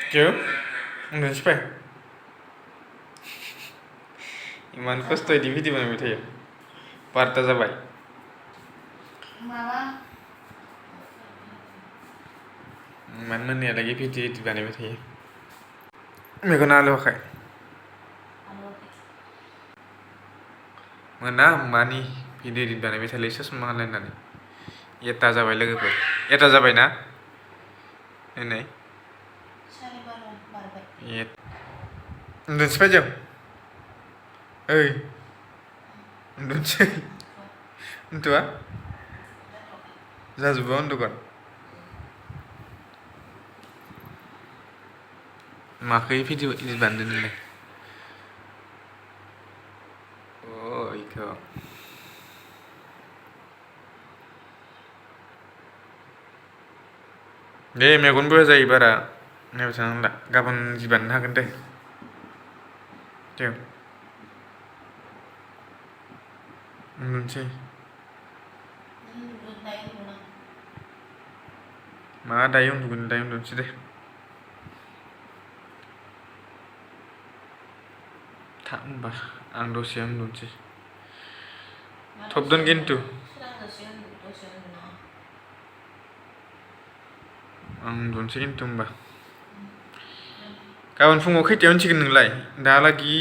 Kiểu uन्दुनोसै फै इमान खस्थ' इदि भिडिअ बानायबाय थायो 12ता जाबाय इमान मोनायालागै भिडिअ इदि बानायबाय थायो मेगना आलौआखै मोना मानि भिडिअ इदिट बानायबाय थायोलै ससमा गानलायनानै 1ता जाबाय लोगोफोर 1ता जाबाय ना नै उन्दुनोसै फै जों ओइ उन्दुनोसै उन्दुआ जाजोबा उन्दुगोन माखै भिडिअ इदिट बानायदों नोंलाय इखौ दे मेगन बया जायो बारा नायबाय थानांला गाबोन जि बानायनो हागोन दे उन्दुनोसै मा दायो उन्दुगोन दायो उन्दुनोसै दे थाब होमबा आं दसे उन्दुनोसै थब दोन खिन्थु आं उन्दुनोसै खिन्थु होमबा गाबोन फुङाव खैथायाव उथिगोन नोंलाय दाहालागि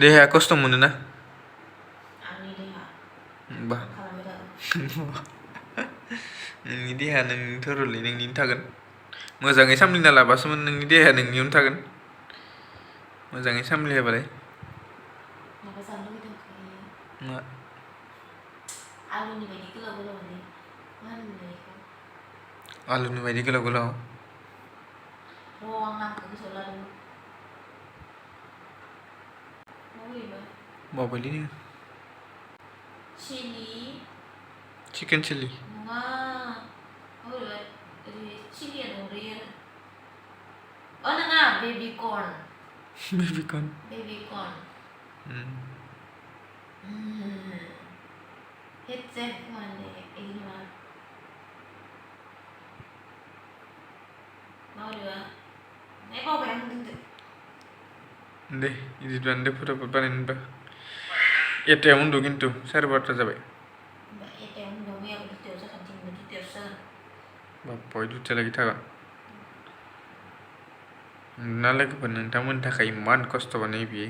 देहाया खस्थ' मोनोना होमबा नोंनि देहाया नोंनि थरलै नोंनिनो थागोन मोजाङै सामलायना लाबासो नोंनि देहाया नोंनियावनो थागोन मोजाङै सामलायाबालाय मा आलुनि बायदि गोलाव गोलाव बावबायलै नोङो चिकेन चिल्ली बेबी कॉर्न दे इदिट बानायदो फटाफट बानायनोबा 1तायाव उन्दु खिन्थु 12:30 जाबाय बाब्बाय 2तायालागै थागोन उन्दुना लोगोफोर नोंथांमोननि थाखाय इमान खस्थ' बानायो बियो